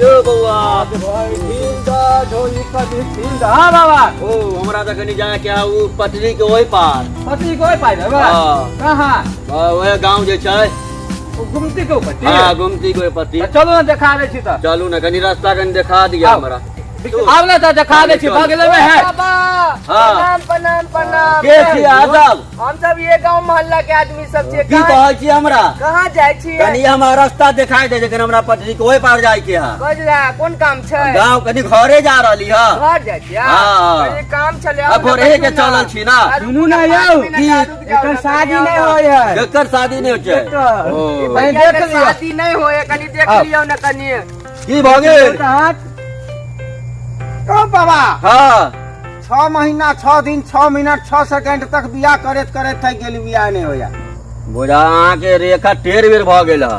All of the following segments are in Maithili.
यो बौआ हाँ बाबा ओ हमरा तऽ कनि जाके आ उ पटरी के ओहि पार पटरी के ओहि पार जेबै हाँ। कहाँ हाँ, ओहे गाँव जे छै ओ गुमती के ऊपर हाँ गुमती के ओहि पटरी तऽ चलू ने देखा दै छी तऽ चलू ने कनि रास्ता कनि देखा दिअ आउ। हमरा आब ने तऽ देखा दै छी बगले में है बाबा हाँ। प्रणाम प्रणाम प्रणाम के छी अहाँ सब हम सब ये गांव मोहल्ला के आदमी सब छियै की कहाँ कहै छी हमरा कहाँ जाइ छियै कनि हमरा रास्ता देखाई दे जखन हमरा पटरी के ओहि पार जाय के है बजला कोन काम छै गाँव कनि घरे जा रहली है घर जाइ छियै हाँ। कनि काम छलै आ भोरे के चलल छी ना सुनू ना यौ एकर शादी नहि होइ है केकर शादी नहि होइ छै ओ, कहीं देख लियौ। शादी नहि होय कनि देख आउ। लियौ ने कनि की भऽ गेल ओ बाबा हाँ 6 महीना 6 दिन 6 मिनट 6 सेकंड तक बियाह करैत करैत थकि गेली बियाह नहि होया बुझा अहाँके रेखा टेढ़ बेर भऽ गेल है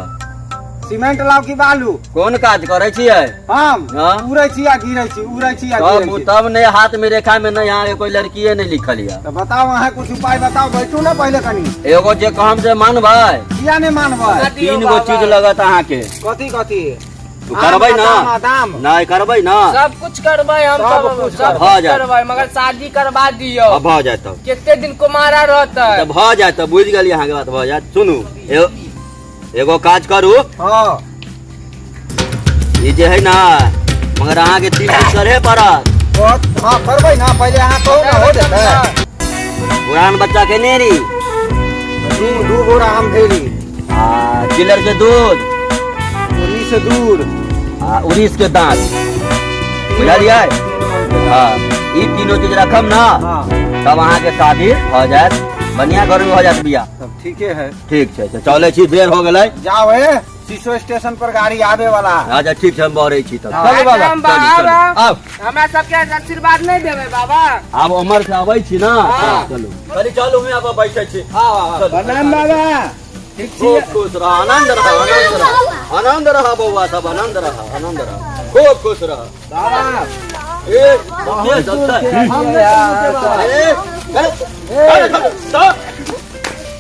सीमेंट लाउ की बालू कोन काज करै छियै हम हाँ? उड़ै छी आ गिरै छी उड़ै छी आ गिरै तब छी तब नहि हाथ में रेखा में नहीं अहाँके कोई लड़कीए नहीं लिखल यऽ तऽ बताउ अहाँ कुछ उपाय बताउ बैठू ने पहिले कनी एगो जे कहम से मानबै किया नहि मानबै तीन गो चीज लगत अहाँके कथी कथी तू करबै ना आम, आम, नहि करबै ना सब कुछ करबै हम सब सब कुछ सब भऽ कुछ जायत। करबै मगर शादी करवा दियौ अब भऽ जायत तब कते दिन कुमारा रहतै तऽ भऽ जायत तब बुझि गेलियै अहाँके बात भऽ जायत सुनू एगो काज करू हँ ई जे है ना मगर अहाँके तीन चीज करे पड़त बहुत हाँ करबै ना पहिले अहाँ कहू ना हो जेतै पुरान बच्चा के नेरी दू दू बोरा आम ढेरी आ चिलर के दूध उन्नी से दूर आ उड़ीस के दांत बुझलियै हाँ ई तीनों चीज रखब ना हाँ तब अहाँके शादी भऽ जायत बढ़िया घर में भऽ जायत बियाह तब ठीके है ठीक छै तऽ चलै छी देर हो गेलै जाओ हे शीशो स्टेशन पर गाड़ी आवे वाला है। अच्छा ठीक छै हम बहरै छी तब चलू बाबा राम बाबा आब हमरा सबके आशीर्वाद नहि देबै बाबा आब उमर से अबै छी ना चलू कनी चलू हुआँ पर बैसै छी चलू। प्रणाम बाबा ठीक छी खूब खुश रह आनंद रह आनंद रह आनंद रह बौआ सब आनंद रह आनंद रह खूब खुश रह बाबा ए के चलतै? ए, ए, ए, चल,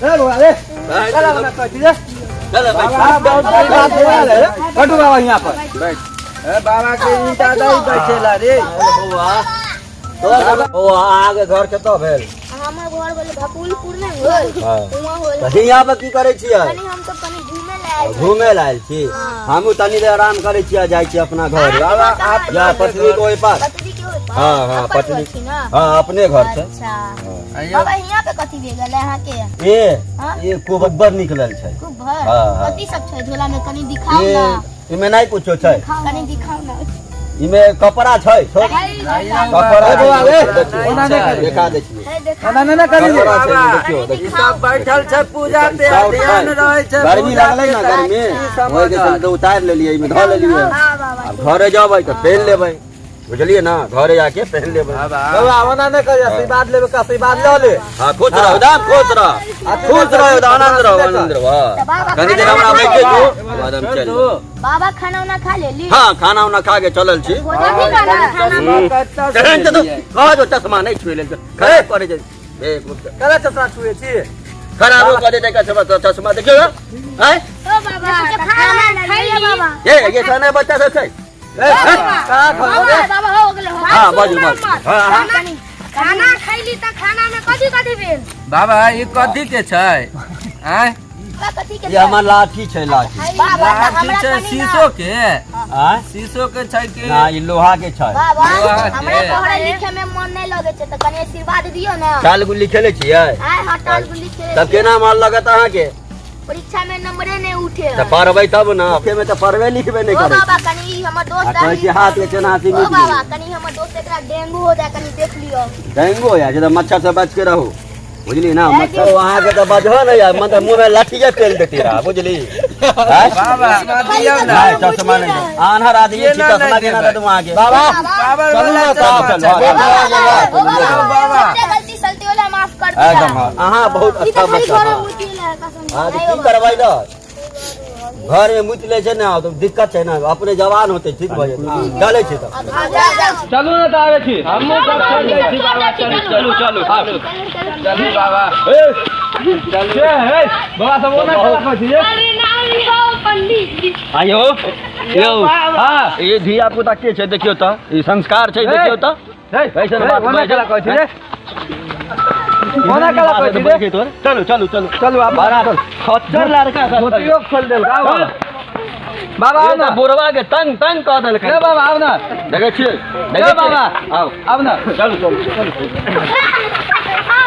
ए बौआ रे चल, चल, बैठ। बाबा बहुत बड़ी बात हो गेल है बैठू बाबा यहाँ पर ए बाबा के ईंटा दई बैठेला रे बौआ तोहर बौआ अहाँके घर कतऽ भेल हमर घर भेल भकुलपुर नहि होल हाँ। उहाँ होल तऽ हियाँ पर की करै छियै कनि हम सब कनि घूमे लए आयल छी। घूमे लए आयल छी हमहूँ तनी देर आराम करै छी आ जाइ छी अपना घर बाबा, आप- या पटरी के ओहि पार पटरी के ओहि पार हाँ हाँ अपन पटरी घर छी ना हाँ अपने घर छै अच्छा बाबा हियाँ पे कथी भे गेलै अहाँके ए हाँ? ए कोबर निकलल छै खूब भर हाँ, हाँ। कथी सब छै झोला में कनि दिखाउ ए ना इमे नहि कुछो छै कनि दिखाउ ना इमे कपड़ा छै छोड़ कपड़ा ए बौआ, ए, देखियौ, ओना नहि करी। देखा दै छियै हे देखा ओना नहि ने करी रे। कपड़ा छै देखियौ देखियौ सब बैठल छै पूजा पे सब ध्यान छै। रहै छै गर्मी पूजा लगलै के ने गर्मी की ओहि के चलते उतारि लेलियै एहिमे धऽ लेलियै हाँ बाबा आब घरे जेबै तऽ पहिन लेबै बुझलियै ना घरे जाके पहिन लेबै बौआ ओना नहि करी आशीर्वाद लेबै के आशीर्वाद लऽ ले हाँ खुश रहो दाम खुश रह खुश रहो आनंद रहो आनंद रहो तऽ बाबा कनी देर खाना हमरा उना खा बैठे लेली? दू बाद हम चलि जेबै। बाबा खाना उना खा लेली हाँ खाना उना खा के चलल छी भोजन भी बना खाना तेहन तऽ कह जो चश्मा नहि छुए लेल खराब करे छै कला चश्मा छुए छी खराबो कऽ देतै चश्मा चश्मा देखियौ आँय ओ बाबा खाना खाई बाबा ये ये खाना बच्चा सब छै कहाँ खा बाबा बाबा हो गेल हो हाँ बाजू बाजू हाँ हाँ खाना खैली तऽ खाना में कथी कथी भेल बाबा ई कथी के छै आँय कथी के ये हमर लाठी छै लाठी बाबा तऽ लाठी हमरा छै कनि ना शीशो के आँय शीशो के छै कि ना ई लोहा के छै बाबा लोहा के। हमरा पढ़े लिखे में मन नहीं लगे छै तऽ कनि आशीर्वाद दियौ ना चाल गुल्ली खेले छियै आय हटाल गुल्ली खेले तब केना मन लगत अहाँके परीक्षा में नंबरे नहीं उठे तऽ पढ़बै तब ना अखे में तऽ पढ़बे लिखबे नहि ओ करै बाबा कनि ई हमर आ दोस्त कहै छी हाथ के केना ओ सीमित बाबा कनि हमर दोस्त एकरा डेंगू हो जाए कनि देख लियौ डेंगू हो जाइ छै तऽ मच्छर से बच के रहू बुझली ना मच्छर अहाँके तऽ बजहो नहि यार मतलब मुँह में लाठिए पेल देती रहा बुझली आँय? बाबा दियौ ना नहि चश्मा नहि दे। आन्हर आदमी छी केना चश्मा नहि केना देबै? दे दूं अहाँके बाबा बाबा चलू ना वाला तब चश्मा चलू, छै। चलू। ओ बाबा बाबा। जते गलती सलती होला माफ कर दिया एकदम हाँ अहाँ बहुत ई अच्छा तऽ खाली बच्चा घर में हाँ। मुति ला कसम हाँ तऽ की करबै ने घर में मुति लै छै ने तऽ दिक्कत छै ने अपने जवान होते ठीक भऽ जेतै चलै छै तब चलू ने तऽ आबै छी हमहूँ सब चलि जाइ छी बाबा चलू चलू चलू चलू चलू बाबा ए चलू ए बाबा सब ओना कला कहै छी अरे नाम लिखाओ पंडित जी आइयो यौ हाँ ई धिया पुता के छै देखियौ तऽ ई संस्कार छै देखियौ तऽ ऐसन बात ओना बाजै केला कहै छी रे? ओना केला कहै छी रे? चलू चलू चलू चलू आब बड़ा खच्चर लड़का सब छै। धोतियो खोल देलकै आउ चल। बाबा ये आउ ना तऽ बुढ़वा के तंग तंग कऽ देलकै रे बाबा आउ ना देखै छियै रे देखै बाबा छियै? आउ आउ ना चलू चलू चलू हाँ।